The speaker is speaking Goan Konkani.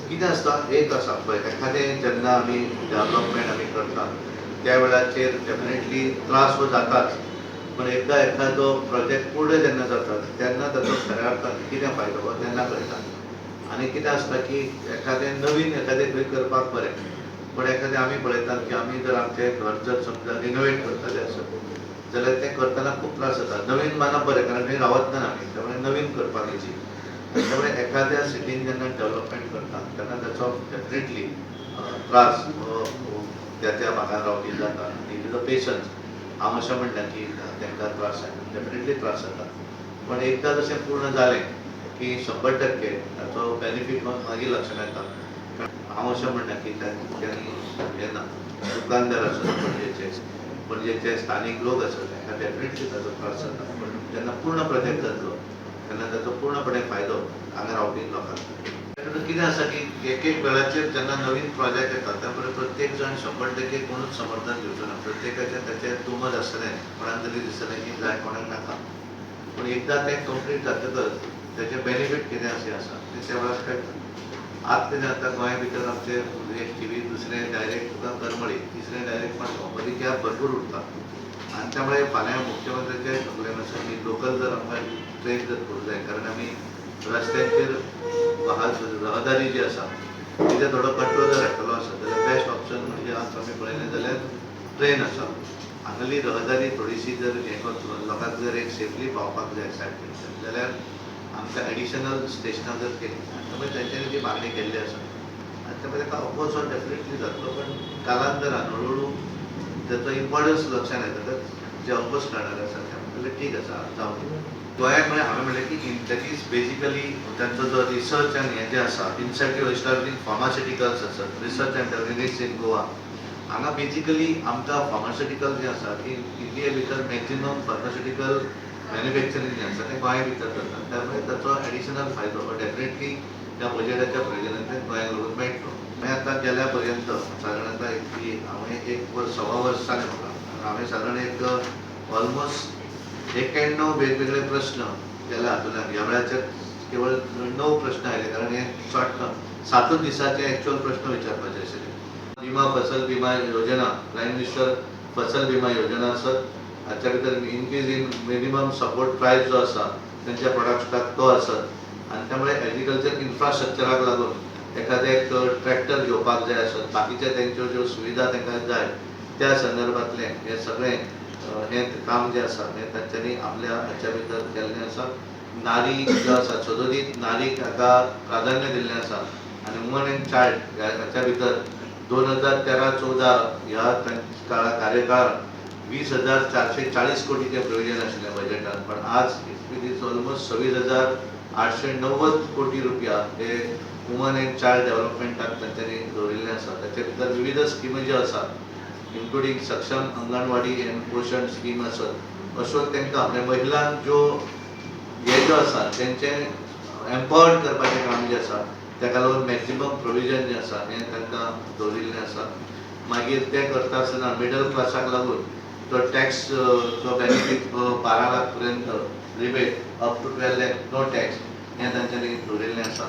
कितें आसता, एक आसा पळय, एखादें जेन्ना आमी डेवलपमेंट आमी करता त्या वेळाचेर डेफिनेटली त्रास हो जाताच, पण एकदां एखादो प्रोजेक्ट पूर्ण जेन्ना जाता तेन्ना ताचो खऱ्या अर्थान कितें फायदो हो तेन्ना कळटा. आनी कितें आसता की एखादें नवीन एखादें खंय करपाक बरें, पण एखादें आमी पळयतात की आमी जर आमचें घर जर समजा रिनोवेट करतले आसत जाल्यार तें करतना खूब त्रास जाता. नवीन मानप बरें, कारण थंय रावत ना आमी, त्यामुळे नवीन करपाक इजी. त्यामुळे एखाद्या सिटीन जेन्ना डेवलपमेंट करता तेन्ना ताचो डेफिनेटली त्रास हो त्या त्या भागान रावपी जाता. आनी तेजो पेशन्स हांव अशें म्हणटा की तांकां त्रास डेफिनेटली त्रास जाता, पण एकदां जशें पूर्ण जालें की 100% ताचो बेनिफीट मागीर लक्षांत येता. हांव अशें म्हणटा की तांच्यांनी हें ना, दुकानदार आसत, पणजेचे पणजेचे स्थानीक लोक आसत, तांकां डेफिनेटली ताचो त्रास जाता, पण जेन्ना पूर्ण प्रोजेक्ट जातलो तेन्ना ताचो पूर्णपणे फायदो हांगा रावपी लोकांक जातलो. कितें आसा की एक एक वेळाचेर जेन्ना नवीन प्रोजेक्ट येता त्या प्रत्येक जाण 100% कोणूच समर्थन दिवचो ना. प्रत्येकाचें ताचें दुमत आसतलें, कोणाक तरी दिसतलें की जाय, कोणाक नाका. पूण एकदां तें कंप्लीट जातकच तेचें बेनिफीट कितें अशें आसा तें त्या वेळार कळटा. आतां कितें जाता, गोंया भितर आमचे एक थिवी, दुसरें डायरेक्ट तुका करमळी, तिसरें डायरेक्ट मडगांव, मदीं गॅप भरपूर उरता. आनी त्यामुळे फाल्यां मुख्यमंत्र्याचे तकलेन आसा की लोकल जर आमकां ट्रेन जर करूं जाय, कारण आमी रस्त्यांचेर रहदारी जी आसा तिचेर थोडो कंट्रोल जर हाडटलो आसत जाल्यार बेस्ट ऑप्शन म्हणजे आज आमी पळयलें जाल्यार ट्रेन आसा. हांगाली रहदारी थोडीशी जर हें करतलो, लोकांक जर एक सेफली पावपाक जाय सायड जाल्यार आमकां एडिशनल स्टेशनां जर केली, आनी त्यामुळे तेंच्यांनी ती मागणी केल्ली आसा आनी त्यामुळे ताका अपोज हो डेफिनेटली जातलो, पण कालांतरान हळू हळू ताचो इम्पॉर्टन्स लक्षात येतकच जे अपोज करणारे आसा ते म्हणटले ठीक आसा, जावं दी. गोंयाक म्हळ्यार हांवें म्हणलें की that is basically तांचो जो रिसर्च आनी हें जें आसा, इन्सेंटीव एस्टाब्लिशींग फार्मास्युटिकल्स आसत, research and units in Goa. हांगा बेजिकली आमकां फार्मास्युटिकल जें आसा की इंडिये भितर मॅक्झिमम फार्मास्युटिकल मॅन्युफॅक्चरींग जें आसा तें गोंया भितर जाता. त्यामुळे ताचो एडिशनल फायदो हो डेफिनेटली त्या बजेटाच्या प्रोविजनांतल्यान गोंयाक लागून मेळटलो. मागीर आतां गेल्या पर्यंत सादारणता एक की हांवें एक वर्स सव्वा वर्स जालें म्हाका, हांवें सादारण एक ऑलमोस्ट 91 वेगवेगळे प्रश्न केल्या. हातूंतल्यान ह्या वेळाचेर केवळ 9 प्रश्न आयले, कारण हे शॉर्ट 7च दिसाचे एक्चुअल प्रश्न विचारपाचे आशिल्ले. विमा फसल विमा योजना, प्रायम मिनिस्टर फसल विमा योजना आसत, हाच्या भितर increase in minimum support price जो आसा तेंच्या प्रोडक्ट्साक तो आसत, आनी त्यामुळे एग्रीकल्चर इन्फ्रास्ट्रक्चराक लागून एखादें एक ट्रॅक्टर घेवपाक जाय आसत, बाकीचे तेंच्यो ज्यो सुविधा तांकां जाय त्या संदर्भातलें हें सगळें हें काम जें आसा हें तांच्यांनी आपल्या हाच्या भितर केल्लें आसा. नारी जो आसा, सदोदीत नारीक हाका प्राधान्य दिल्लें आसा आनी वुमन एंड चायल्ड हाच्या भितर 2013-14 ह्या काळा कार्यकाळात 20,440 कोटीचें प्रोविजन आशिल्लें बजेटान, पण आज it is almost 26,890 कोटी रुपया हे वुमन एंड चायल्ड डेव्हलपमेंटाक तांच्यांनी दवरिल्लें आसा. ताचे भितर विविध स्किमी ज्यो आसा, इन्क्लुडींग सक्षम अंगणवाडी एंड पोशण स्कीम आसत, अश्यो तांकां म्हणजे महिलांक ज्यो हे ज्यो आसा तेंचें एम्पावर्ड करपाचें काम जें आसा ताका लागून मॅक्झिमम प्रोविजन जें आसा हें तांकां दवरिल्लें आसा. मागीर तें करता आसतना मिडल क्लासाक लागून तो टॅक्स चो बेनिफीट 12 लाख पर्यंत rebate, up to 12 lakh no tax हें तांच्यांनी दवरिल्लें आसा.